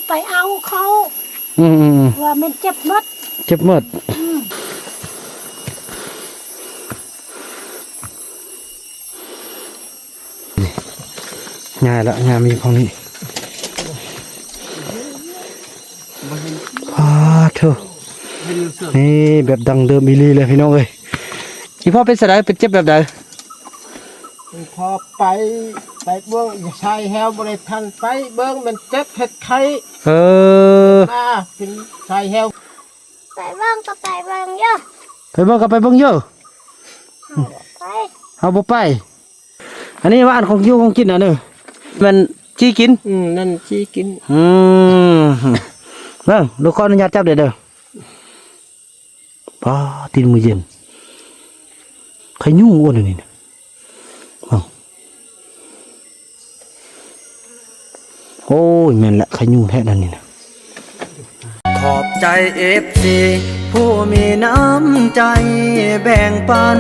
ໄປເອົາເຂົາ ອືມໆໆ ວ່າມັນເຈັບໝົດ ເຈັບໝົດ ອືມ ງ່າຍລະ ງ່າຍມີຝັ່ງນີ້ ບໍ່ເຫັນ ອ້າໂທ້ ເຫັນຢູ່ເຊິ່ງ ນີ້ແບບດັ້ງເດີມອີ່ຫຼີເລີຍພີ່ນ້ອງເອີຍ. ອີພໍ່ເປັນຈັ່ງໃດ ເປັນເຈັບແບບໃດ? ພໍໄປ ໄປເບິ່ງສາຍແຫ້ວ ບໍ່ໄດ້ທັນໄປເບິ່ງ ມັນເຈັບເຮັດໄຂ້ ເອີ ມາເປັນສາຍແຫ້ວ ໄປເບິ່ງກໍໄປເບິ່ງຢູ່ ໄປເບິ່ງກໍໄປເບິ່ງຢູ່ ເຮົາບໍ່ໄປ ເຮົາບໍ່ໄປ. ອັນນີ້ວ່າອັນຂອງຢູ່ຂອງກິນນະ ແມ່ນຈີ່ກິນ ອືມ ນັ້ນຈີ່ກິນ ອືມ ເບິ່ງ ລູກຂໍອະນຸຍາດຈັບເດີ້ ເດີ້. ປ້າ ຕີນມືເຢັນ ໄຂ່ຍຸງອ້ວນອັນນີ້ນະ ເບິ່ງ ໂອ້ຍ ແມ່ນແຫຼະ ໄຂ່ຍຸງແທ້ອັນນີ້ນະ. ຂອບໃຈເອັຟຊີຜູ້ມີນ້ຳໃຈແບ່ງປັນ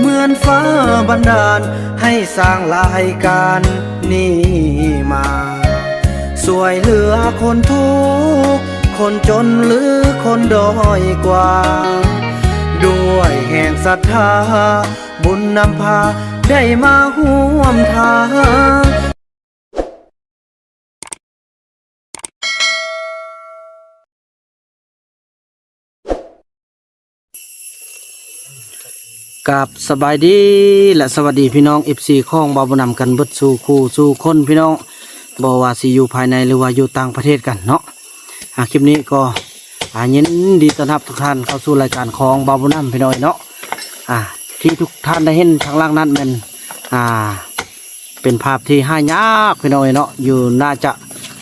ເໝືອນຟ້າບັນດານໃຫ້ສ້າງລາຍການນີ້ມາ ຊ່ວຍເຫຼືອຄົນທຸກ ຄົນຈົນ ຫຼື ຄົນດ້ອຍກວ່າ ດ້ວຍແຮງສັດທາ ບຸນນຳພາ ໄດ້ມາຮ່ວມທາງ. ກາບສະບາຍດີ ແລະ ສະຫວັດດີພີ່ນ້ອງເອັຟຊີຂອງບ່າວບຸນນຳກັນເບິດສູ່ຄູ່ສູ່ຄົນພີ່ນ້ອງ ບໍ່ວ່າຊິຢູ່ພາຍໃນ ຫຼືວ່າຢູ່ຕ່າງປະເທດກັນເນາະ. ອາ ຄລິບນີ້ກໍ ອາ ຍິນດີຕ້ອນຮັບທຸກທ່ານເຂົ້າສູ່ລາຍການຂອງບ່າວບຸນນຳພີ່ນ້ອງເນາະ. ອາ ທີ່ທຸກທ່ານໄດ້ເຫັນທາງຫຼັງນັ້ນແມ່ນ ອາ ເປັນພາບທີ່ຫາຍາກພີ່ນ້ອງເອີຍເນາະ ຢູ່ໜ້າຈະ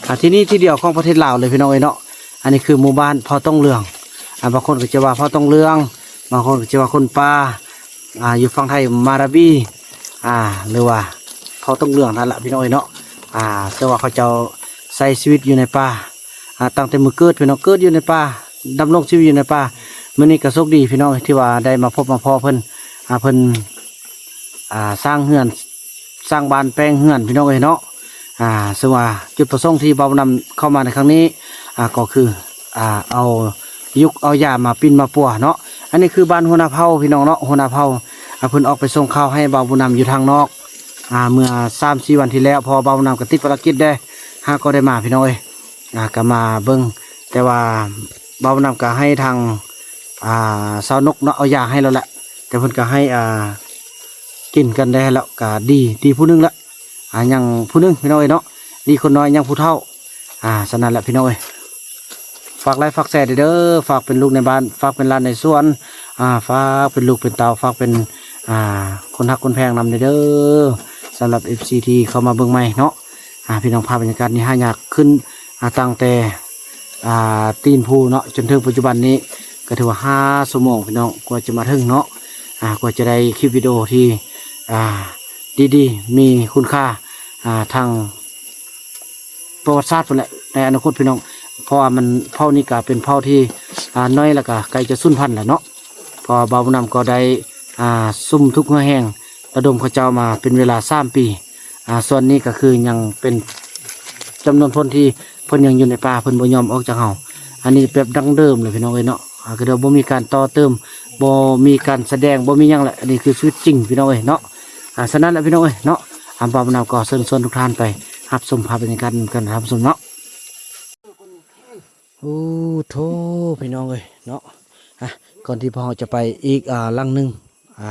ອາ ທີ່ນີ້ທີ່ດຽວຂອງປະເທດລາວເລີຍພີ່ນ້ອງເອີຍເນາະ. ອັນນີ້ຄືໝູ່ບ້ານເຜົ່າຕົງເຫຼືອງ ອາ ບາງຄົນກໍຈະວ່າເຜົ່າຕົງເຫຼືອງ ບາງຄົນກໍຈະວ່າຄົນປ່າ ອາ ຢູ່ຝັ່ງໄທມາລາວີ ອາ ຫຼືວ່າເຜົ່າຕົງເຫຼືອງນັ້ນລະພີ່ນ້ອງເອີຍເນາະ. ອາ ແຕ່ວ່າເຂົາເຈົ້າໃຊ້ຊີວິດຢູ່ໃນປ່າ ອາ ຕັ້ງແຕ່ມື້ເກີດພີ່ນ້ອງ ເກີດຢູ່ໃນປ່າ ດຳລົງຊີວິດຢູ່ໃນປ່າ. ມື້ນີ້ກໍໂຊກດີພີ່ນ້ອງທີ່ວ່າໄດ້ມາພົບມາພໍ້ເພິ່ນ ອາ ເພິ່ນ ອາ ສ້າງເຮືອນ ສ້າງບ້ານແປງເຮືອນພີ່ນ້ອງເອີຍເນາະ. ອາ ເຊິ່ງວ່າຈຸດປະສົງທີ່ບ່າວບຸນນຳເຂົ້າມາໃນຄັ້ງນີ້ ອາ ກໍຄື ອາ ເອົາຍຸກເອົາຢາມາປິ່ນມາປົວເນາະ. ອັນນີ້ຄືບ້ານຫົວໜ້າເຜົ່າພີ່ນ້ອງເນາະ ຫົວໜ້າເຜົ່າ ອາ ເພິ່ນອອກໄປສົ່ງຂ່າວໃຫ້ບ່າວບຸນນຳຢູ່ທາງນອກ ອາ ເມື່ອສາມສີ່ວັນທີ່ແລ້ວ ເພາະວ່າບ່າວບຸນນຳກໍຕິດພາລະກິດແດ່ ຫາກໍໄດ້ມາພີ່ນ້ອງເອີຍ. ອາ ກໍມາເບິ່ງ ແຕ່ວ່າບ່າວບຸນນຳກໍໃຫ້ທາງ ອາ ຊາວນົກເນາະ ເອົາຢາໃຫ້ແລ້ວແຫຼະ ແຕ່ເພິ່ນກໍໃຫ້ ອາ ກິນກັນໄດ້ແລ້ວ ກໍດີ ດີຜູ້ໜຶ່ງລະ ອາ ຍັງຜູ້ໜຶ່ງພີ່ນ້ອງເອີຍເນາະ ດີຄົນນ້ອຍຍັງຜູ້ເຖົ້າ. ອາ ສະນັ້ນແຫຼະພີ່ນ້ອງເອີຍ ຝາກໄລຝາກແຊເດີ້ ຝາກເປັນລູກໃນບ້ານ ຝາກເປັນຫຼານໃນສວນ ອາ ຝາກເປັນລູກເປັນເຕົ້າ ຝາກເປັນ ອາ ຄົນຮັກຄົນແພງນຳເດີ້ ສຳລັບເອັຟຊີທີ່ເຂົ້າມາເບິ່ງໃໝ່ເນາະ. ອາ ພີ່ນ້ອງ ພາບບັນຍາກາດນີ້ຫາຍາກຂຶ້ນ ອາ ຕັ້ງແຕ່ ອາ ຕີນພູເນາະ ຈົນເຖິງປັດຈຸບັນນີ້ ກໍຖືວ່າຫ້າຊົ່ວໂມງພີ່ນ້ອງ ກວ່າຈະມາເຖິງເນາະ ອາ ກວ່າຈະໄດ້ຄລິບວິດີໂອທີ່ ອາ ດີໆ ມີຄຸນຄ່າ ອາ ທາງປະຫວັດສາດພຸ້ນແຫຼະ ໃນອະນາຄົດພີ່ນ້ອງ ເພາະວ່າມັນ ເຜົ່ານີ້ກະເປັນເຜົ່າທີ່ ອາ ນ້ອຍ ແລ້ວກະໃກ້ຈະສູນພັນແລ້ວເນາະ. ເພາະວ່າບ່າວບຸນນຳກໍໄດ້ ອາ ສຸມທຸກເຫື່ອແຮງ ລະດົມເຂົາເຈົ້າມາເປັນເວລາສາມປີ ອາ ສ່ວນນີ້ກໍຄືຍັງເປັນຈຳນວນຄົນທີ່ເພິ່ນຍັງຢູ່ໃນປ່າ ເພິ່ນບໍ່ຍອມອອກຈາກເຮົາ. ອັນນີ້ແບບດັ້ງເດີມເລີຍພີ່ນ້ອງເອີຍເນາະ ອາ ກໍເດີມບໍ່ມີການຕໍ່ເຕີມ ບໍ່ມີການສະແດງ ບໍ່ມີຫຍັງແຫຼະ ອັນນີ້ຄືຊີວິດຈິງພີ່ນ້ອງເອີຍເນາະ. ອາ ສະນັ້ນແຫຼະພີ່ນ້ອງເອີຍເນາະ ອາ ບ່າວບຸນນຳກໍເຊີນຊວນທຸກທ່ານໄປຮັບຊົມພາບບັນຍາກາດນຳກັນ ທ່ານຜູ້ຊົມເນາະ. ໂອ້ໂທ້ ພີ່ນ້ອງເອີຍເນາະ ອາ ກ່ອນທີ່ພວກເຮົາຈະໄປອີກ ອາ ຫຼັງໜຶ່ງ ອາ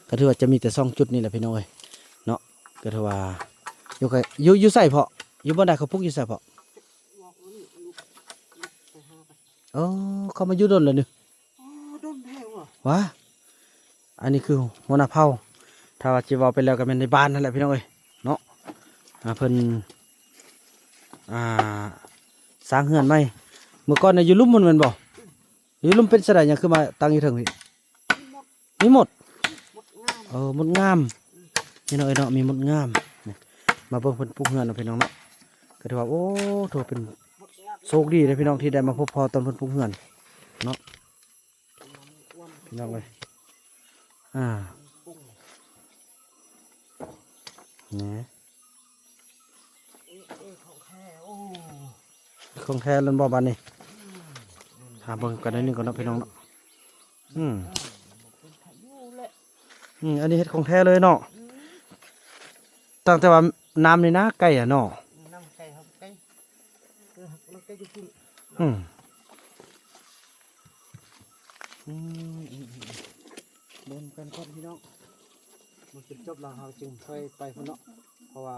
ກໍຖືວ່າຈະມີແຕ່ສອງຈຸດນີ້ແຫຼະພີ່ນ້ອງເອີຍເນາະ ກໍຖືວ່າ ຢູ່ໃກ້ ຢູ່ ຢູ່ໃສເພາະ ຢູ່ບ່ອນໃດ ເຂົາປຸກຢູ່ໃສເພາະ? ເອີ ເຂົາມາຢູ່ດົນແລ້ວນີ້ ໂອ້ ດົນແທ້ຫວາ ຫວາ ອັນນີ້ຄືຫົວໜ້າເຜົ່າ ຖ້າວ່າຊິເວົ້າໄປແລ້ວກໍແມ່ນໃນບ້ານນັ້ນແຫຼະພີ່ນ້ອງເອີຍເນາະ ອາ ເພິ່ນ ອ່າ ສ້າງເຮືອນໃໝ່ ເມື່ອກ່ອນນະຢູ່ລຸ່ມພຸ້ນແມ່ນບໍ່? ຢູ່ລຸ່ມເປັນຈັ່ງໃດ ຍັງຄືມາຕັ້ງຢູ່ເທິງພີ້? ມີມົດ ເອີ ມົດງາມ ພີ່ນ້ອງເອີຍເນາະ ມີມົດງາມ ນີ້ ມາເບິ່ງເພິ່ນປຸກເຮືອນເນາະ ພີ່ນ້ອງເນາະ ກໍຖືວ່າ ໂອ້ ຖືວ່າເປັນໂຊກດີເດ້ພີ່ນ້ອງ ທີ່ໄດ້ມາພົບພໍ້ຕອນເພິ່ນປຸກເຮືອນເນາະ ພີ່ນ້ອງເອີຍ ອາ ນີ້ ເອີ ເອີ ຂອງແທ້ ໂອ້ ຂອງແທ້ແລ້ວບໍ່ບາດນີ້? ຫາເບິ່ງກັນໜ້ອຍໜຶ່ງກ່ອນເນາະ ພີ່ນ້ອງເນາະ. ອືມ ອືມ ອັນນີ້ເຮັດຂອງແທ້ເລີຍເນາະ. ຕັ້ງແຕ່ວ່ານ້ຳນີ້ນາໄກອະເນາະ. ນ້ຳໄກ ເຮົາໄກ ເອີ ມັນໄກຢູ່ພຸ້ນ. ອືມ ອືມ ເບິ່ງກັນກ່ອນ ພີ່ນ້ອງ. ມັນຈົນຈົບແລ້ວ ເຮົາຈຶ່ງຄ່ອຍໄປພຸ້ນເນາະ ເພາະວ່າ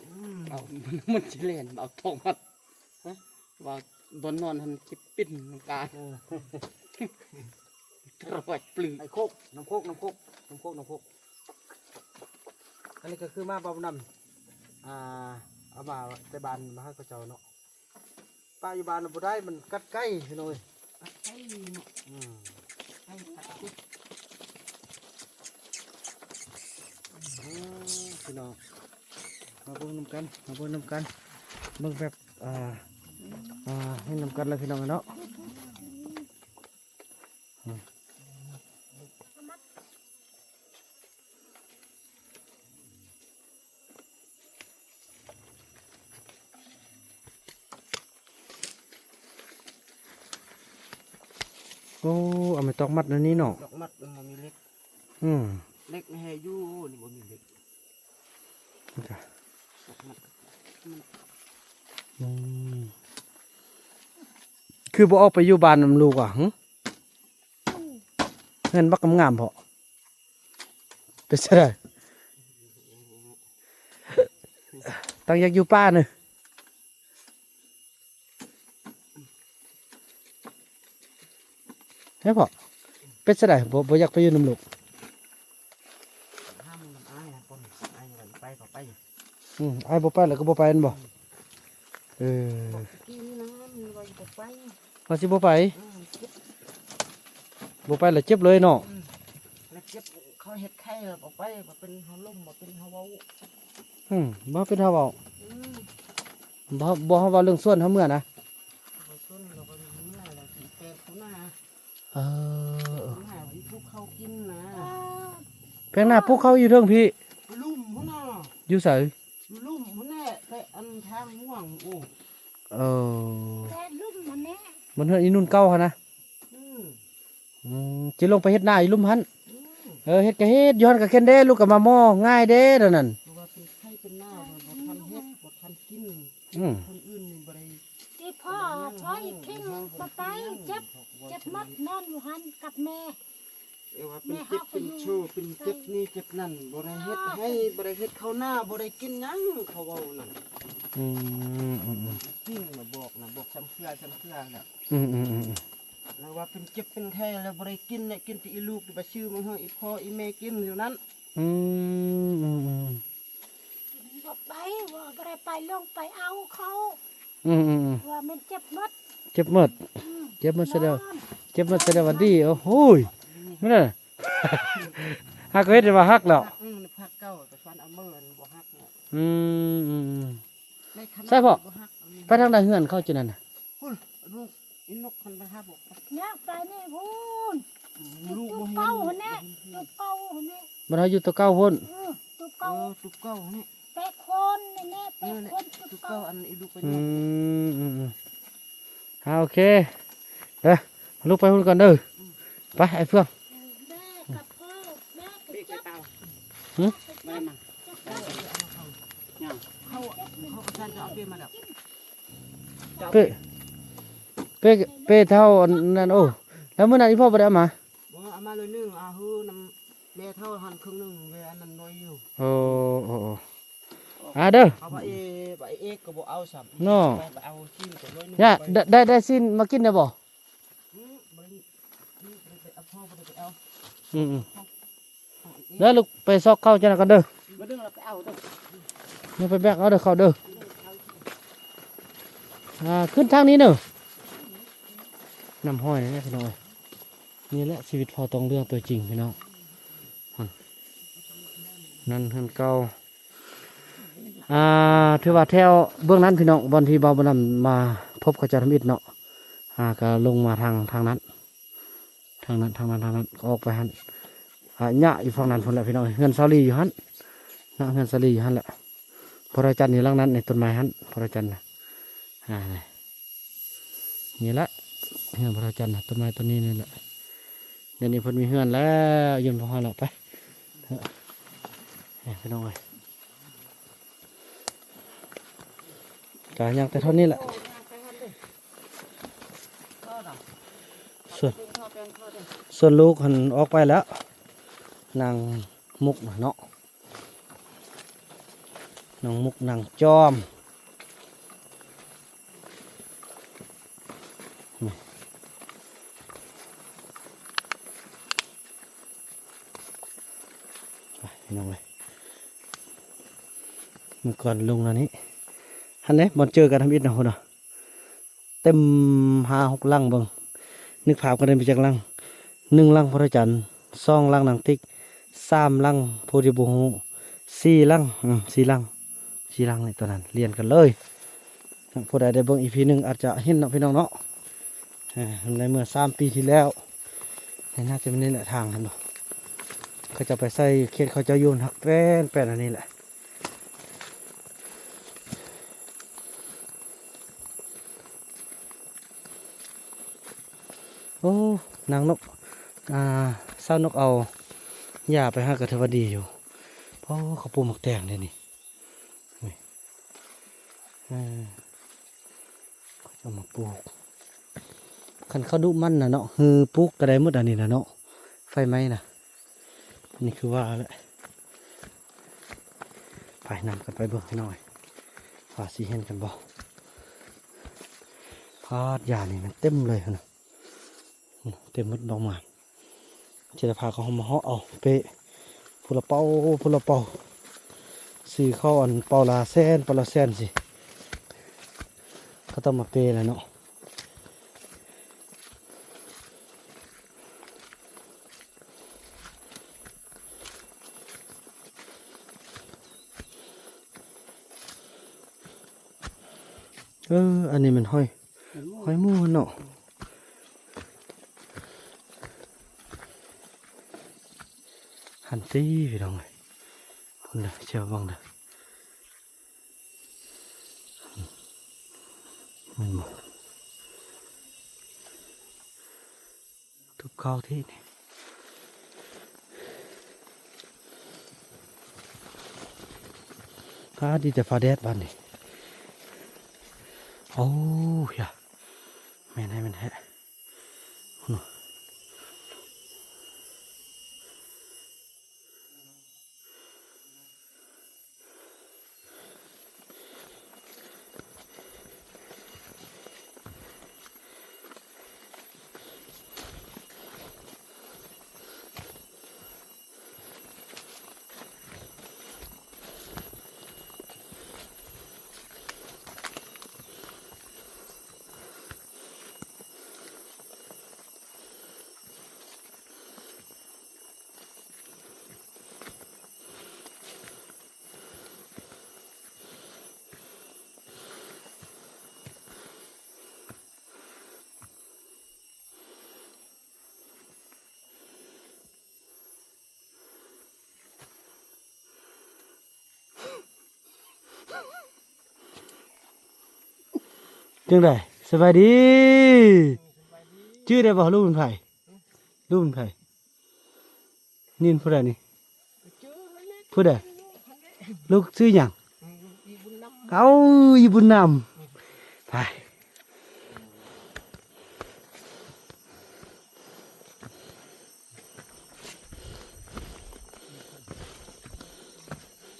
ອືມ ເອົາ ມັນຊິແລ່ນເອົາທ້ອງມັນ ຮະ ວ່າບ່ອນນອນຫັ້ນຊິປິ່ນກາ ເອີ ຕະຫຼອດປຶ້ມ. ໄອ້ໂຄກ ນ້ຳໂຄກ ນ້ຳໂຄກ ນ້ຳໂຄກ ນ້ຳໂຄກ. ອັນນີ້ກໍຄືມາບຳນຳ ອ່າ ເອົາມາແຕ່ບ້ານມາໃຫ້ເຂົາເຈົ້າເນາະ. ປະຢູ່ບ້ານນະບໍ່ໄດ້ ມັນກັດໄກ່ພີ່ນ້ອງເອີຍ. ກັດໄກ່ເນາະ. ອືມ ໄກ່ກັດຕິດ. ອືມ ພີ່ນ້ອງ ມາເບິ່ງນຳກັນ ມາເບິ່ງນຳກັນ ເບິ່ງແບບ ອ່າ ອ່າ ເຫັນນຳກັນແລ້ວ ພີ່ນ້ອງເນາະ. ອືມ ໂອ້ ເອົາໄມ້ຕອກມັດແນວນີ້ເນາະ. ຕອກມັດ ມັນບໍ່ມີເຫຼັກ. ອືມ ເຫຼັກໃຫ້ຢູ່ ນີ້ບໍ່ມີເຫຼັກ. ນີ້ກະ ຕອກມັດ ອືມ ຄືບໍ່ອອກໄປຢູ່ບ້ານນຳລູກຫວາ? ຫຶ ເຮືອນບັກງາມໆ ເພາະ ເປັນຈັ່ງໃດ? ຕັ້ງຢາກຢູ່ປ່າເນີ ເອີ ພໍ່ ເປັນຈັ່ງໃດ? ບໍ່ ບໍ່ຢາກໄປຢູ່ນຳລູກ? ຫ້າມນຳອ້າຍນະ ຄົນອ້າຍໄປກໍໄປ. ອືມ ອ້າຍບໍ່ໄປແລ້ວກໍບໍ່ໄປແມ່ນບໍ່? ອືມ ເອີ ບອກຕະກີ້ນີ້ນະ ມັນວ່າຊິບໍ່ໄປ. ວ່າຊິບໍ່ໄປ? ອືມ ເຈັບ ບໍ່ໄປແລ້ວເຈັບເລີຍເນາະ. ອືມ ແລ້ວເຈັບ ເຂົາເຮັດໄຂ້ແລ້ວບໍ່ໄປ ບໍ່ເປັນເຮົາລົມ ບໍ່ເປັນເຮົາເວົ້າ. ອືມ ບໍ່ເປັນເຮົາເວົ້າ. ອືມ ບໍ່ ບໍ່ເຮົາເວົ້າເລື່ອງສວນເຮົາເມືອນະ. ບໍ່ສວນ ເຮົາກໍເມືອແລ້ວຊິແປງຜູ້ນາ. ເອີ ເອີ ເອີ ປູກເຂົ້າກິນນະ. ແປງນາປູກເຂົ້າຢູ່ເທິງພີ້ ລຸ່ມພຸ້ນນະ. ຢູ່ໃສ? ຢູ່ລຸ່ມພຸ້ນແຫຼະ ແຕ່ອັນທາງມ່ວງ. ໂອ້ ເອີ ແຕ່ລຸ່ມຫັ້ນແຫຼະ ມັນເຮືອນອີນຸ່ນເກົ່າຫັ້ນນະ. ອືມ ອືມ ຊິລົງໄປເຮັດນາຢູ່ລຸ່ມຫັ້ນ. ອືມ ເອີ ເຮັດກະເຮັດ ຢູ່ຫັ້ນກະເຄັນເດ້ ລູກກະມາໝໍ່ງ່າຍເດ້ ແນວນັ້ນ. ເພາະວ່າເປັນໄຂ້ເປັນໜາວ ບໍ່ທັນເຮັດ ບໍ່ທັນກິນ. ອືມ ຄົນອື່ນນີ້ບໍ່ໄດ້ ອີພໍ່ ພໍ່ອີຄິງບໍ່ໄປ ເຈັບ ເຈັບໝົດ ນອນຢູ່ຫັ້ນກັບແມ່. ເອີ ວ່າເປັນເຈັບເປັນໂຊ ເປັນເຈັບນີ້ເຈັບນັ້ນ ບໍ່ໄດ້ເຮັດໄຮ່ ບໍ່ໄດ້ເຮັດເຂົ້ານາ ບໍ່ໄດ້ກິນຫຍັງ ເຂົາເວົ້ານັ້ນ. ອືມ ອືມ ອືມ ຈິງນະ ບອກນະ ບອກຊ່ຳເທື່ອ ຊ່ຳເທື່ອແລ້ວ. ອືມ ອືມ ອືມ ແລ້ວວ່າເປັນເຈັບເປັນໄຂ້ແລ້ວບໍ່ໄດ້ກິນແຫຼະ ກິນແຕ່ອີລູກ ໄປຊື້ມາໃຫ້ອີພໍ່ອີແມ່ກິນຢູ່ນັ້ນ. ອືມ ອືມ ອືມ ບໍ່ໄປ ວ່າບໍ່ໄດ້ໄປ ລົງໄປເອົາເຂົາ. ອືມ ອືມ ອືມ ວ່າມັນເຈັບໝົດ ເຈັບໝົດ. ອືມ ເຈັບໝົດຊະແລ້ວ ນອນ ເຈັບໝົດຊະແລ້ວວ່າດີ. ໂອ້ໂຫຍ ແມ່ນນະ ຫາກກໍເຮັດໄດ້ວ່າຫັກແລ້ວ. ອືມ ພັກເກົ່າກໍຟັນເອົາເມີ ບໍ່ຫັກເນາະ. ອືມ ອືມ ອືມ ໃສ່ພໍ່ ໄປທາງໃດເຮືອນເຂົາຈັ່ງນັ້ນນະ? ພຸ້ນ ລູກອີນົກຫັ້ນໄປຫາບໍ່? ຍາກໄປນີ້ພຸ້ນ. ອືມ ລູກບໍ່ເຫັນ ເກົ່າຫັ້ນແຫຼະ ລູກເກົ່າຫັ້ນແຫຼະ ບໍ່ໄດ້ຢູ່ໂຕເກົ່າພຸ້ນ. ເອີ ໂຕເກົ່າ ເອີ ໂຕເກົ່າຫັ້ນແຫຼະ ແປະໂຄນນີ້ແຫຼະ ແປະໂຄນ ເອີ ໂຕເກົ່າ ໂຕເກົ່າ ອັນອີລູກໄປ. ອືມ ອືມ ອືມ ອ່າ ໂອເຄ ເດີ ລູກໄປພຸ້ນກ່ອນເດີ. ອືມ ໄປ ໄອ້ເຟືອງ ແມ່ກັບພໍ່ ແມ່ໄປຈັບ ຫຶ ມາ ເຂົາ ເຂົາກໍຊັ້ນຈະເອົາເປ້ມາແລ້ວ. ເປ້ ເປ້ ເປ້ເທົ່າອັນນັ້ນ. ໂອ້ ແລ້ວມື້ນັ້ນອີ່ພໍ່ບໍ່ໄດ້ເອົາມາ? ບໍ່ ເອົາມາໜ້ອຍໜຶ່ງ ເອົາຄືນຳແມ່ເຖົ້າຫັ້ນເຄິ່ງໜຶ່ງ ແວ່ອັນນັ້ນໜ້ອຍຢູ່. ໂອ້ ໂອ້ ໂອ້ ອ່າເດີ ເອົາວ່າເອ ວ່າເອກກໍບໍ່ເອົາຊ້ຳເນາະ. ໄປ ໄປເອົາຊີ້ນກໍໜ້ອຍໜຶ່ງ. ຍາ ໄດ້ ໄດ້ ໄດ້ຊີ້ນມາກິນໄດ້ບໍ່? ອືມ ບໍ່ໄດ້ ບໍ່ໄດ້ໄປເອົາ ພໍ່ບໍ່ໄດ້ໄປເອົາ. ອືມ ອືມ ເດີ ລູກໄປຊອກເຂົ້າຈັ່ງນັ້ນກ່ອນເດີ. ມາເດີ ເຮົາໄປເອົາເດີ ມາໄປແບກເອົາເດີ ເຂົ້າເດີ. ອ່າ ຂຶ້ນທາງນີ້ເດີ ນ້ຳຫ້ອຍນີ້ແຫຼະ ພີ່ນ້ອງເອີຍ. ນີ້ແຫຼະຊີວິດພໍ່ຕອງເລື່ອງຕົວຈິງ ພີ່ນ້ອງ. ນັ້ນເຮືອນເກົ່າ ອ່າ ຖືວ່າແຖວເບື້ອງນັ້ນ ພີ່ນ້ອງ ບ່ອນທີ່ບ່າວບຸນນຳມາພົບເຂົາເຈົ້າທຳອິດເນາະ. ອ່າ ກໍລົງມາທາງ ທາງນັ້ນ ທາງນັ້ນ ທາງນັ້ນ ທາງນັ້ນ ອອກໄປຫັ້ນ. ອ່າ ຍະຢູ່ຝັ່ງນັ້ນພຸ້ນແຫຼະ ພີ່ນ້ອງ. ເຮືອນສາວລີຢູ່ຫັ້ນເນາະ ເຮືອນສາວລີຢູ່ຫັ້ນແຫຼະ. ພໍ່ລາວຈັນຢູ່ຫຼັງນັ້ນ ໃນຕົ້ນໄມ້ຫັ້ນ ພໍ່ລາວຈັນນະ. ອ່າ ນີ້ແຫຼະ ເຮືອນພໍ່ເຖົ້າຈັນນະ ຕົ້ນໄມ້ຕົ້ນນີ້ນີ້ແຫຼະ. ດຽວນີ້ເພິ່ນມີເຮືອນແລ້ວ ຢູ່ນຳພວກເຮົາແລ້ວ ໄປ ເອີ ພີ່ນ້ອງເອີຍ ກະຍັງແຕ່ເທົ່ານີ້ແຫຼະ. ສ່ວນ ສ່ວນລູກຫັ້ນອອກໄປແລ້ວ ນາງມຸກນະເນາະ. ນາງມຸກນາງຈອມ ໄປພີ່ນ້ອງເອີຍ ມື້ກ່ອນລົງແນວນີ້ ຫັ້ນເດ້ ບ່ອນເຈີກັນທຳອິດນະພຸ້ນນະ. ເຕັມຫ້າຫົກຫຼັງເບິ່ງ ນຶກພາບກັນໄດ້ມີຈັກຫຼັງ? ໜຶ່ງຫຼັງພໍ່ເຖົ້າຈັນ ສອງຫຼັງນາງຕິກ ສາມຫຼັງຜູ້ທີ່ບໍ່ຮູ້ ສີ່ຫຼັງ ອືມ ສີ່ຫຼັງ ສີ່ຫຼັງນີ້ ຕົວນັ້ນລຽນກັນເລີຍ. ຜູ້ໃດໄດ້ເບິ່ງ ອີ ພີ ໜຶ່ງ ອາດຈະເຫັນເນາະພີ່ນ້ອງເນາະ. ເອີ ໃນເມື່ອສາມປີທີ່ແລ້ວ ນີ້ໜ້າຈະແມ່ນນີ້ແຫຼະ ທາງຫັ້ນເນາະ ເຂົາເຈົ້າໄປໃສ່ເຂດເຂົາເຈົ້າຢູ່ ມັນຮັກແປ້ນໆ ອັນນີ້ແຫຼະ. ໂອ້ ນາງນົກ ອ່າ ສາວນົກເອົາຫຍ້າໄປໃຫ້ກໍຖືວ່າດີຢູ່. ໂອ້ ເຂົາປູກໝາກແຕງເດ້ນີ້ ນີ້ ເອີ ເຂົາເຈົ້າມາປູກ ຄັນເຂົາດຸໝັ່ນນະເນາະ ຄືປູກກໍໄດ້ໝົດອັນນີ້ນະເນາະ ໄຟໄໝ້ນະ. ນີ້ຄືວ່າແຫຼະ ໄປນຳກັນໄປເບິ່ງໃຫ້ໜ້ອຍ ວ່າຊິເຫັນກັນບໍ່. ພາດ ຫຍ້ານີ້ມັນເຕັມເລີຍຫັ້ນນະ ເຕັມໝົດດອກໝາກ. ຈະໄດ້ພາເຂົາມາເຫາະເອົາເປ້ ຜູ້ລະເປົາ ຜູ້ລະເປົາ ຊື້ເຂົ້າອັນເປົາລະແສນ ເປົາລະແສນຊີ້ ເຂົາຕ້ອງມາເປ້ແລ້ວເນາະ. ເອີ ອັນນີ້ແມ່ນຫອຍ ຫອຍໝູຫັ້ນເນາະ. ຫັ້ນຕິພີ່ນ້ອງເອີຍ ພຸ້ນເດີ ເຊື່ອເບິ່ງເດີ ແມ່ນບໍ່? ທຸບເຂົ້າທີ່ນີ້ ຟ້າດີແຕ່ຟ້າແດດບາດນີ້. ໂອ້ຍ ຍາ ແມ່ນແທ້ ແມ່ນແທ້. ຈັ່ງໃດ ສະບາຍດີ? ຈື່ໄດ້ບໍ່ ລູກເປັນໃຜ? ລູກເປັນໃຜ? ນີ້ຜູ້ໃດນີ້? ຜູ້ໃດ? ລູກຊື່ຫຍັງ? ເອົ້າ ອີບຸນນຳ ໄປ.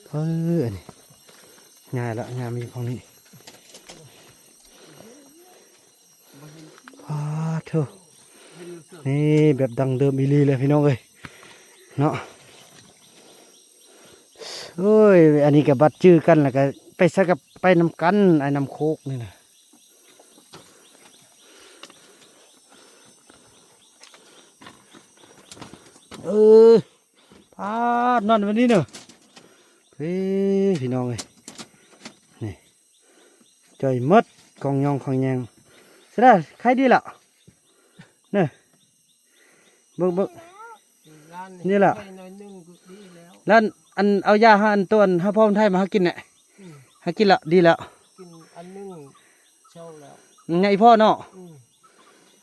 ເອີ ອັນນີ້ ງ່າຍລະ ງ່າຍມາຢູ່ຝັ່ງນີ້. ປາໂທ້ ນີ້ແບບດັ້ງເດີມອີ່ຫຼີເລີຍພີ່ນ້ອງເອີຍ ເນາະ. ໂອ້ຍ ອັນນີ້ກໍບັດຈື່ກັນ ແລ້ວກໍໄປໃສກໍໄປນຳກັນ ອ້າຍນ້ຳໂຄກນີ້ນະ. ເອີ ປາດ ນອນແບບນີ້ເນາະ. ເອີ ພີ່ນ້ອງເອີຍ ນີ້ ຈ່ອຍໝົດ ຂອງຫຍ້ອງຂອງຫຍັງ. ສະດາ ໄຄດີລະ ເນາະ. ເບິ່ງ ເບິ່ງ ນີ້ລະ ນີ້ລະ ໄດ້ໜ້ອຍໜຶ່ງກໍດີແລ້ວ. ແລ້ວອັນເອົາຢາຫາ ອັນຕົວ ອັນຫາພໍ່ມັນໄທມາຫາກິນແຫຼະ. ອືມ ຫາກິນລະ ດີແລ້ວ. ກິນອັນໜຶ່ງ ເຈົ້າແລ້ວ ອືມ ຍາອີພໍ່ເນາະ ອືມ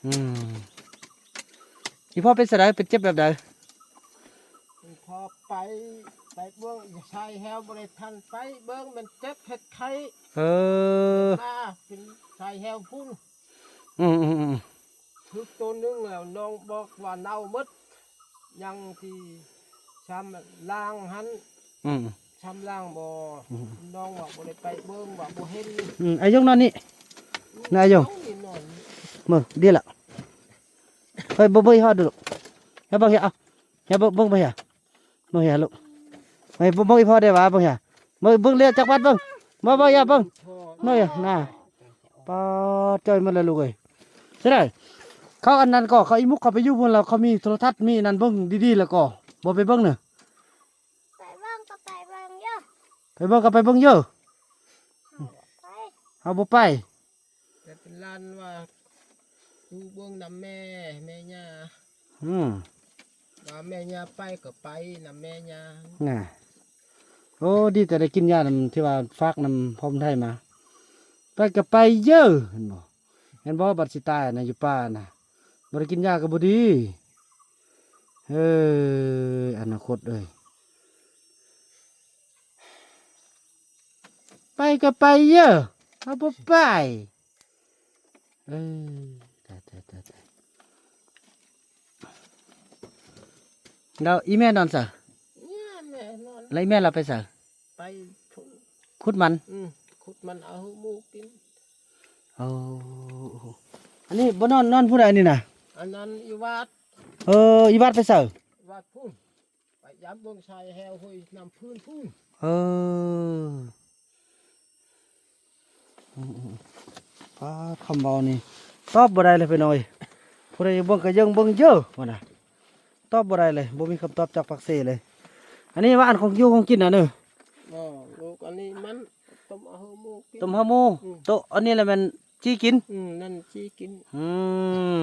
ອືມ ອີພໍ່ເປັນຈັ່ງໃດ ເປັນເຈັບແບບໃດ? ອີພໍ່ໄປ ໄປເບິ່ງສາຍແຮ້ວ ບໍ່ໄດ້ທັນໄປເບິ່ງ ມັນເຈັບເຮັດໄຂ້ ເອີ ມາເປັນສາຍແຮ້ວພຸ້ນ ອືມໆໆ ຖືກໂຕໜຶ່ງແລ້ວ ນ້ອງບອກວ່າເນົ່າໝົດ ຍັງທີ່ຊຳລ້າງຫັ້ນ ອືມ ຊຳລ້າງບໍ່ ອືມ ນ້ອງວ່າບໍ່ໄດ້ໄປເບິ່ງ ວ່າບໍ່ເຫັນ ອືມ ອາຍົງນອນນີ້ ນາຍົງ ເບິ່ງ ດີລະ ເຮີ້ຍ ເບິ່ງ ເບິ່ງອີ່ພໍ່ດູລູກ ເອົາເບິ່ງເຮີ້ຍ ເອົາ ເຮີ້ຍ ເບິ່ງ ເບິ່ງ ເບິ່ງເຮີ້ຍ ເບິ່ງເຮີ້ຍລູກ ເຮີ້ຍ ເບິ່ງ ເບິ່ງອີ່ພໍ່ແດ່ວ່າ ເບິ່ງເຮີ້ຍ ເບິ່ງ ເບິ່ງເລຍຈັກບາດ ເບິ່ງ ເບິ່ງ ເບິ່ງເຮີ້ຍ ເບິ່ງ ເບິ່ງເຮີ້ຍ ນາ ປ້າ ຈ່ອຍໝົດແລ້ວລູກເອີຍ ເສຍດາຍ ເຂົາອັນນັ້ນກໍ ເຂົາອີ່ມຸກເຂົາໄປຢູ່ພຸ້ນແລ້ວ ເຂົາມີໂທລະທັດ ມີອັນນັ້ນເບິ່ງດີໆ ແລ້ວກໍບໍ່ໄປເບິ່ງເນີ ໄປເບິ່ງກໍໄປເບິ່ງຢູ່ ໄປເບິ່ງກໍໄປເບິ່ງຢູ່ ເຮົາບໍ່ໄປ ແຕ່ເປັນຫຼານວ່າຢູ່ເບິ່ງນຳແມ່ ແມ່ຍ່າ ອືມ ວ່າແມ່ຍ່າໄປກໍໄປນຳແມ່ຍ່າ ນະ ໂອ້ ດີແຕ່ໄດ້ກິນຢານຳ ທີ່ວ່າຝາກນຳພໍ່ບຸນໄທມາ ໄປກໍໄປເຢີ ເຫັນບໍ່ ເຫັນບໍ່ ບັດຊິຕາຍນະ ຢູ່ປ່ານະ ບໍ່ໄດ້ກິນຢາກໍບໍ່ດີ ເອີຍ ອະນາຄົດເອີຍ ໄປກໍໄປເດີ້ ເຮົາບໍ່ໄປ ເອີ ຕາຍໆໆໆ ແລ້ວອີ່ແມ່ນອນໃສ? ແມ່ນອນ ແລ້ວອີ່ແມ່ລາວໄປໃສ? ໄປພຸ້ນ ຂຸດມັນ ອືມ ຂຸດມັນເອົາໃຫ້ໝູກິນ ໂອ້ ອັນນີ້ບໍ່ນອນ ນອນຜູ້ໃດນີ້ນະ? ອັນນັ້ນຢູ່ວັດ ເອີ ຢູ່ວັດໄປໃສ? ວັດພຸ້ນ ໄປຢາມເບິ່ງຊາຍແຮ້ວຫ້ວຍນ້ຳພື້ນພຸ້ນ ເອີ ອືມໆ ປາດ ຄຳເວົ້ານີ້ຕອບບໍ່ໄດ້ເລີຍພີ່ນ້ອງເອີຍ ຜູ້ໃດຢາກເບິ່ງກໍເຢີ່ງເບິ່ງເຢີ່ວ່ານະ ຕອບບໍ່ໄດ້ເລີຍ ບໍ່ມີຄຳຕອບຈາກປາກເຊເລີຍ ອັນນີ້ວ່າອັນຂອງຢູ່ຂອງກິນນະເນີ ບໍ່ ລູກ ອັນນີ້ມັນຕົ້ມເອົາໃຫ້ໝູກິນ ຕົ້ມເອົາໝູ ອືມ ໂຕະ ອັນນີ້ລະແມ່ນຈີ່ກິນ ອືມ ນັ້ນຈີ່ກິນ ອື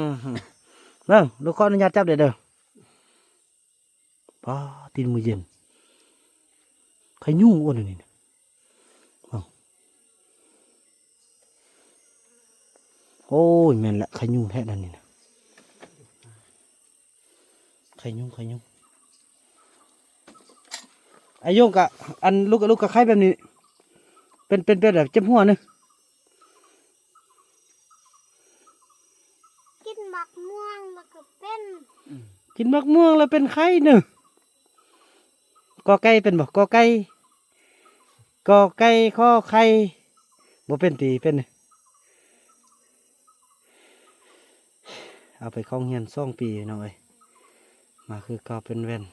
ມ ເບິ່ງ ລູກ ຂໍອະນຸຍາດຈັບເດີ້ ເດີ້. ປາ ຕີນມືເຢັນ ໄຂ່ຍຸງອ້ວນອັນນີ້ນະ ເບິ່ງ ໂອ້ຍ ແມ່ນແຫຼະ ໄຂ່ຍຸງແທ້ນັ້ນນີ້ນະ ໄຂ່ຍຸງ ໄຂ່ຍຸງ ອາຍົງກະ ອັນ ລູກ ລູກກະໄຂ່ແບບນີ້ ເປັນ ເປັນ ເປັນແບບເຈັບຫົວນີ້ ກິນໝາກມ່ວງແລ້ວກໍເປັນ ອືມ ກິນໝາກມ່ວງແລ້ວເປັນໄຂ້ເນີ ກອໄກ່ເປັນບໍ່? ກອໄກ່ ກອໄກ່ ຂໍໄຂ່ ບໍ່ເປັນຕິ ເປັນ ເອົາໄປເຂົ້າໂຮງຮຽນສອງປີ ພີ່ນ້ອງເອີຍ ມາຄືເກົ່າເປັນແວ່ນ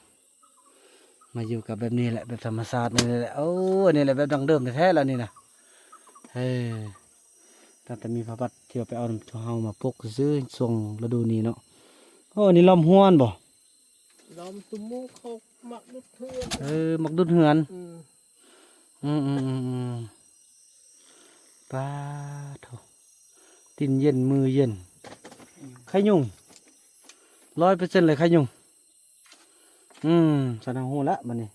ມາຢູ່ກັບແບບນີ້ແຫຼະ ແບບທຳມະຊາດນີ້ແຫຼະ ໂອ້ ອັນນີ້ແຫຼະແບບດັ້ງເດີມແທ້ໆ ລະນີ້ນະ ເອີ ຕັ້ງແຕ່ມີພະບັດທີ່ວ່າໄປເອົານຳເຮົາມາປົກຊື່ໆ ຊ່ວງລະດູນີ້ເນາະ ໂອ້ ອັນນີ້ລ້ອມຮວນບໍ່? ລ້ອມຕຸ່ມໝູເຂົາມັກດຸດເຮືອນ ເອີ ມັກດຸດເຮືອນ ອືມ ອືມໆໆໆ ປາໂທ້ ຕີນເຢັນມືເຢັນ ອືມ ໄຂ້ຍຸງ ຮ້ອຍເປີເຊັນເລີຍໄຂ້ຍຸງ ອືມ ສະນັ້ນຮູ້ລະບັດນີ້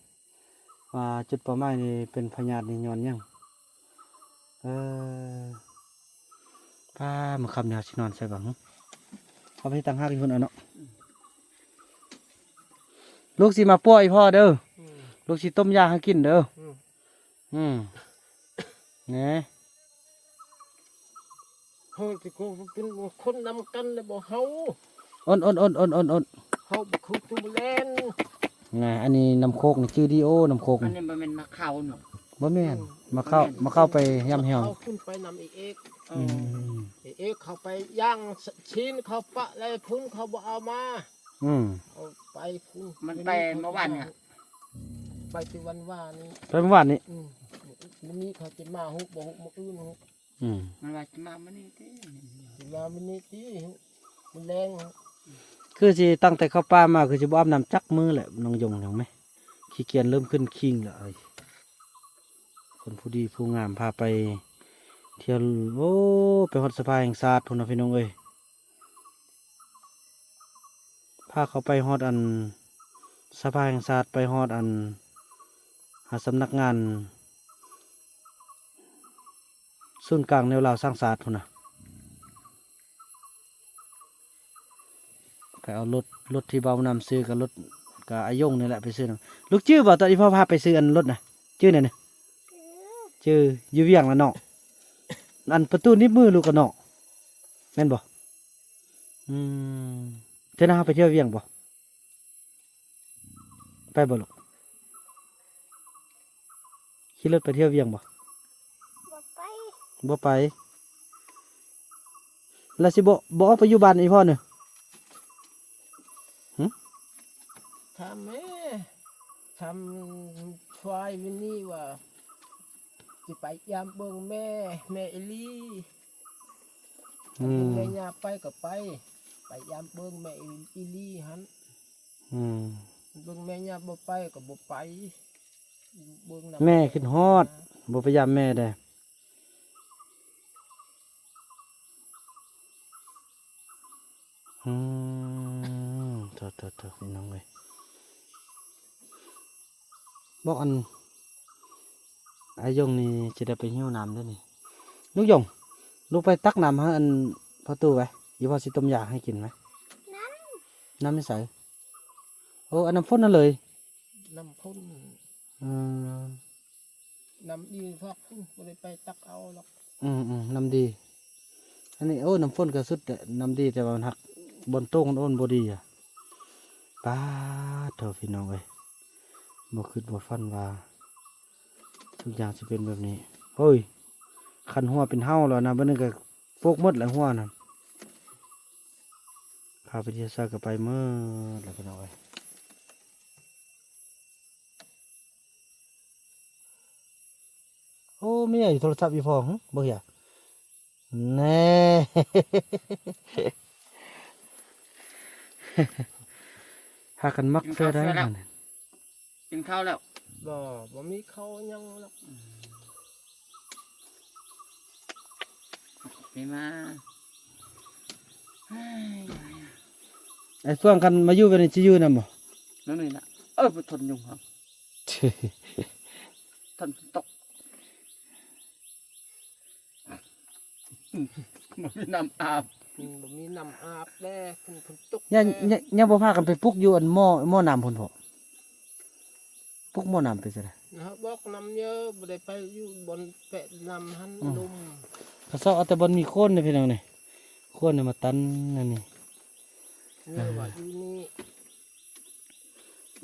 ວ່າຈຸດເປົ້າໝາຍນີ້ເປັນພະຍາດນີ້ຍ້ອນຫຍັງ ເອີ ປາ ມື້ຄ່ຳນີ້ເຮົາຊິນອນໃສບັງ ເຮົາໄປຕັ້ງຮາກຢູ່ພຸ້ນເອົາເນາະ ລູກຊິມາປົວອີ່ພໍ່ເດີ ອືມ ລູກຊິຕົ້ມຢາໃຫ້ກິນເດີ ອືມ ອືມ ແນ່ ເຮົາຊິຄົງເປັນຄົນນຳກັນແລ້ວບໍ່ເຮົາ ອົນໆໆໆໆ ເຮົາບໍ່ຄືຕູແລນ ນະ ອັນນີ້ນ້ຳໂຄກນີ້ຈື່ດີໂອ ນ້ຳໂຄກ ອັນນີ້ບໍ່ແມ່ນໝາກເຂົ້າເນາະ ບໍ່ແມ່ນ ອືມ ໝາກເຂົ້າ ບໍ່ແມ່ນ ໝາກເຂົ້າໄປຢາມແຫ້ວ ເຂົາຂຶ້ນໄປນຳອີເອກ ອືມ ອີເອກເຂົາໄປຍ່າງຊີ້ນ ເຂົາປະແລ້ວພຸ້ນ ເຂົາບໍ່ເອົາມາ ອືມ ເອົາໄປພຸ້ນ ມັນໄປມື້ວານນີ້ ໄປແຕ່ວັນວານນີ້ ໄປມື້ວານນີ້ ອືມ ມື້ນີ້ເຂົາຈະມາຮູ້ບໍ່ຮູ້ ມື້ອື່ນຮູ້ ອືມ ມັນວ່າຊິມາມື້ນີ້ຕິ ຊິມາມື້ນີ້ຕິ ມື້ແລງ ຄືຊິຕັ້ງແຕ່ເຂົ້າປ່າມາ ຄືຊິບໍ່ອາບນ້ຳຈັກມື້ແຫຼະ ນ້ອງຢົງ ຍັງແມ ຂີ້ກຽນເລີ່ມຂຶ້ນຄີງແລ້ວ ຄົນຜູ້ດີຜູ້ງາມພາໄປທ່ຽວ ໂອ້ ໄປຮອດສະພາແຫ່ງຊາດພຸ້ນນະ ພີ່ນ້ອງເອີຍ. ພາເຂົາໄປຮອດອັນສະພາແຫ່ງຊາດ ໄປຮອດອັນ ຫາສຳນັກງານສ ສູນກາງແນວລາວສ້າງຊາດພຸ້ນນະ. ໄປເອົາລົດ ລົດທີ່ເບົານຳຊື້ ກໍລົດ ກໍອາຍົງນີ້ແຫຼະໄປຊື້ນຳ. ລູກຈື່ບໍ່ ຕອນອີ່ພໍ່ພາໄປຊື້ອັນລົດນະ? ຈື່ແດ່ນະ? ຈື່ ຢູ່ວຽງລະເນາະ. ອັນປະຕູໜີບມືລູກກະເນາະ ແມ່ນບໍ່? ອືມ ເທື່ອໜ້າເຮົາໄປທ່ຽວວຽງບໍ່? ໄປບໍ່ລູກ? ຂີ່ລົດໄປທ່ຽວວຽງບໍ່? ບໍ່ໄປ ບໍ່ໄປ. ແລ້ວຊິບໍ່ ບໍ່ອອກໄປຢູ່ບ້ານອີ່ພໍ່ນີ້? ຫຶ? ຖາມແມ່ ຖາມຊວາຍວິນນີ້ວ່າ ຊິໄປຢາມເບິ່ງແມ່ ແມ່ອີ່ຫຼີ. ອືມ ແມ່ຍ່າໄປກໍໄປ ໄປຢາມເບິ່ງແມ່ອີ່ຫຼີຫັ້ນ. ອືມ ເບິ່ງແມ່ຍ່າບໍ່ໄປກໍບໍ່ໄປ ເບິ່ງນຳ ແມ່ຄິດຮອດ ບໍ່ໄປຢາມແມ່ເດ້. ອືມ ໂທ້ໆໆ ພີ່ນ້ອງເອີຍ. ບອກອັນ ອາຍົງນີ້ຈະໄດ້ໄປຫິ້ວນ້ຳເດ້ນີ້. ລຸງຢົງ ລູກໄປຕັກນ້ຳໃຫ້ອັນພໍ່ຕູ້ໄວ້ ອີ່ພໍ່ຊິຕົ້ມຢາໃຫ້ກິນໄວ້. ນ້ຳ ນ້ຳຢູ່ໃສ? ໂອ້ ອັນນ້ຳຝົນນັ້ນເລີຍ. ນ້ຳຝົນ ເອີ ນ້ຳດີພວກພຸ້ນ ບໍ່ໄດ້ໄປຕັກເອົາດອກ. ອືມໆ ນ້ຳດີ. ອັນນີ້ ໂອ້ ນ້ຳຝົນກໍສຸດແຫຼະ ນ້ຳດີ ແຕ່ວ່າມັນຫັກບ່ອນໂຕ່ງມັນໂອ້ນບໍ່ດີອະ. ປາດໂທ້ ພີ່ນ້ອງເອີຍ ບໍ່ຄິດບໍ່ຝັນວ່າທຸກຢ່າງຊິເປັນແບບນີ້. ໂອ້ຍ ຄັນຫົວເປັນເຫົ່າແລ້ວນະ ບັດນີ້ກໍໂປກໝົດແລ້ວຫົວນະ. ຄ່າໄປທ່ຽວໃສກໍໄປໝົດແລ້ວ ພີ່ນ້ອງເອີຍ. ໂອ້ ມີຫຍັງຢູ່ໂທລະສັບອີ່ພໍ່ ຫຶ ເບິ່ງຫຍັງ ແນ່ ພາກັນມັກເທື່ອໃດ ກິນເຂົ້າແລ້ວ ຫັ້ນ ກິນເຂົ້າແລ້ວ. ບໍ່ ບໍ່ມີເຂົ້າຫຍັງດອກ. ອືມ ໄປມາ ໄອ້ເຟືອງ ຄັນມາຢູ່ແບບນີ້ ຊິຢູ່ນຳບໍ່? ນັ້ນນີ້ນະ ເອີ ບໍ່ທົນຍຸງເຮົາ ທົນຝົນຕົກ ບໍ່ມີນ້ຳອາບ. ອືມ ບໍ່ມີນ້ຳອາບແດ່ ຝົນ ຝົນຕົກ ຍັງ ແດ່ ຍັງ ຍັງບໍ່ພາກັນໄປປຸກຢູ່ອັນໝໍ້ ໝໍ້ນ້ຳພຸ້ນບໍ? ປຸກໝໍ້ນ້ຳໄປຊັ້ນນະ ນະ ບອກນ້ຳເຢີ ບໍ່ໄດ້ໄປຢູ່ບ່ອນແປະນ້ຳຫັ້ນ. ອືມ ລົມ ເຂົາຊອກເອົາແຕ່ບ່ອນມີໂຄນເດ້ ພີ່ນ້ອງນີ້ ໂຄນນີ້ມາຕັນອັນນີ້ ເອີ ວ່າຢູ່ນີ້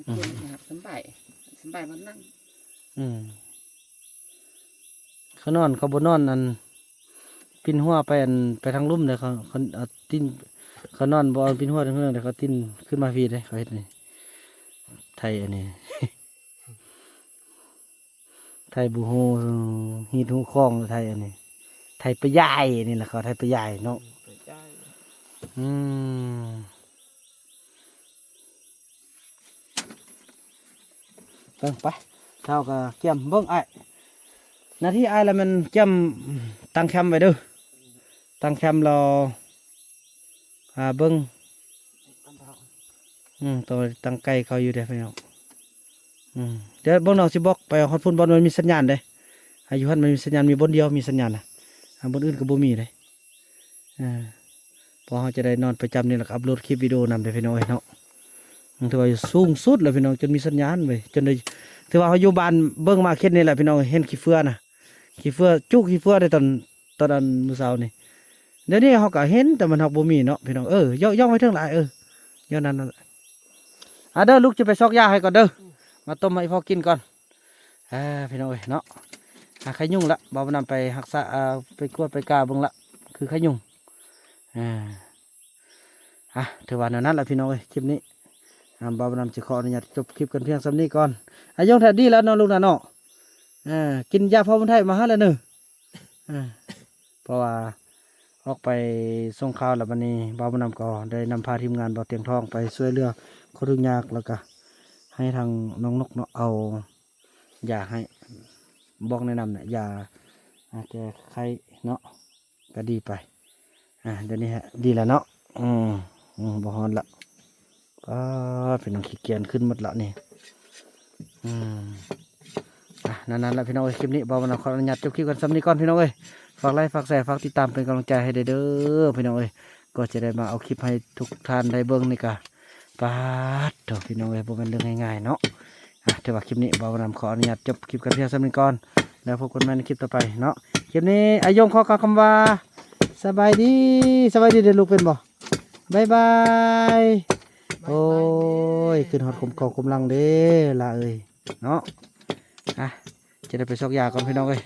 ອືມ ສຳບາຍ ສຳບາຍມານັ່ງ. ອືມ ເຂົານອນ ເຂົາບໍ່ນອນ ອັນ ປິ່ນຫົວໄປ ອັນ ໄປທາງລຸ່ມເດ້ ເຂົາ ເຂົາເອົາຕີນ ເຂົານອນບໍ່ເອົາປິ່ນຫົວທາງເທິງເດ້ ເຂົາຕີນຂຶ້ນມາພີ້ເດ້ ເຂົາເຮັດນີ້ ໄຖອັນນີ້ ໄຖບໍ່ຮູ້ຮີດຮູ້ຄອງ ໄຖອັນນີ້ ໄຖປະຢາຍ ນີ້ລະເຂົາໄຖປະຢາຍເນາະ. ປະຢາຍ ອືມ. ເບິ່ງໄປ ເຮົາກໍກຽມເບິ່ງອ້າຍ ໜ້າທີ່ອ້າຍລະແມ່ນກຽມຕັ້ງແຄມໄວ້ເດີ ຕັ້ງແຄມແລ້ວ ຫາເບິ່ງ ອືມ ຕ້ອງຕັ້ງໄກເຂົາຢູ່ເດ້ພີ່ນ້ອງ. ອືມ ດຽວເບິ່ງນ້ອງຊິບອກ ໄປຮອດພຸ້ນບ່ອນມັນມີສັນຍານເດ້ ໃຫ້ຢູ່ຫັ້ນມັນມີສັນຍານ ມີບ່ອນດຽວມີສັນຍານນະ ບ່ອນອື່ນກໍບໍ່ມີເດ້. ເອີ ເພາະເຮົາຈະໄດ້ນອນປະຈຳນີ້ ແລ້ວກໍອັບໂຫຼດຄລິບວິດີໂອນຳເດ້ພີ່ນ້ອງເອີຍເນາະ. ອືມ ຖືວ່າສູງສຸດແລ້ວພີ່ນ້ອງ ຈົນມີສັນຍານເວີຍ ຈົນໄດ້ ຖືວ່າເຮົາຢູ່ບ້ານເບິ່ງມາເຂດນີ້ແຫຼະພີ່ນ້ອງ ເຫັນຂີ້ເຟືອນະ ຂີ້ເຟືອ ຈຸຂີ້ເຟືອໄດ້ຕອນ ຕອນອັນມື້ເຊົ້ານີ້. ດຽວນີ້ເຮົາກໍເຫັນ ແຕ່ມັນເຮົາບໍ່ມີເນາະພີ່ນ້ອງ. ເອີ ຢອກ ຢອກໄວ້ເທິງຫຼາຍ ເອີ ຍ້ອນນັ້ນນັ້ນແຫຼະ. ອ່າເດີ ລູກຈະໄປຊອກຢາໃຫ້ກ່ອນເດີ ມາຕົ້ມໃຫ້ພໍ່ກິນກ່ອນ. ອ່າ ພີ່ນ້ອງເອີຍເນາະ ອ່າ ໄຂ້ຍຸງລະ ບ່າວບຸນນຳໄປຮັກສາ ອ່າ ໄປກວດໄປກາເບິ່ງລະ ຄືໄຂ້ຍຸງ. ອ່າ ອ່າ ຖືວ່າແນວນັ້ນລະພີ່ນ້ອງເອີຍ ຄລິບນີ້ ອ່າ ບ່າວບຸນນຳຊິຂໍອະນຸຍາດຈົບຄລິບກັນພຽງສ່ຳນີ້ກ່ອນ. ອາ ຢອງແທ້ດີແລ້ວເນາະ ລູກນະເນາະ. ອ່າ ກິນຢາພໍ່ບຸນໄທມາຫາແລ້ວເນີ. ອ່າ ເພາະວ່າອອກໄປສົ່ງຂ່າວແລ້ວ ບັດນີ້ບ່າວບຸນນຳກໍໄດ້ນຳພາທີມງານບ່າວຕຽງທອງໄປຊ່ວຍເຫຼືອຄົນທຸກຍາກ ແລ້ວກະໃຫ້ທາງນ້ອງນົກເນາະ ເອົາຢາໃຫ້ ບອກແນະນຳນະ ຢາ ອ່າ ແກ້ໄຂ້ເນາະ ກະດີໄປ. ອ່າ ດຽວນີ້ຮະ ດີແລ້ວເນາະ. ອືມ ອືມ ບໍ່ຮ້ອນລະ. ປ້າ ພີ່ນ້ອງ ຂີ້ກຽນຂຶ້ນໝົດລະນີ້. ອືມ ອ່ະ ນັ້ນໆ ລະພີ່ນ້ອງເອີຍ ຄລິບນີ້ບ່າວບຸນນຳຂໍອະນຸຍາດຈົບຄລິບກັນສ່ຳນີ້ກ່ອນພີ່ນ້ອງເອີຍ. ຝາກໄລ ຝາກແຊ ຝາກຕິດຕາມເປັນກຳລັງໃຈໃຫ້ເດີ ພີ່ນ້ອງເອີຍ ກໍຈະໄດ້ມາເອົາຄລິບໃຫ້ທຸກທ່ານໄດ້ເບິ່ງນີ້ກະ ປາດໂທ້ ພີ່ນ້ອງເອີຍ ບໍ່ແມ່ນເລື່ອງງ່າຍໆເນາະ. ອ່ະ ຖືວ່າຄລິບນີ້ບ່າວນຳຂໍອະນຸຍາດຈົບຄລິບກັນພຽງສ່ຳນີ້ກ່ອນ ແລ້ວພົບກັນໃໝ່ໃນຄລິບຕໍ່ໄປເນາະ. ຄລິບນີ້ອາຍົງຂໍກ່າວຄຳວ່າ ສະບາຍດີ ສະບາຍດີເດີລູກ ເປັນບໍ່? ບາຍບາຍ. ໂອ້ຍ ຂຶ້ນຮອດຄຸ້ມຄອງຄຸ້ມຫຼັງເດ້ຫຼ້າເອີຍເນາະ. ອ່ະ ຈະໄດ້ໄປຊອກຢາກ່ອນ ພີ່ນ້ອງເອີຍ.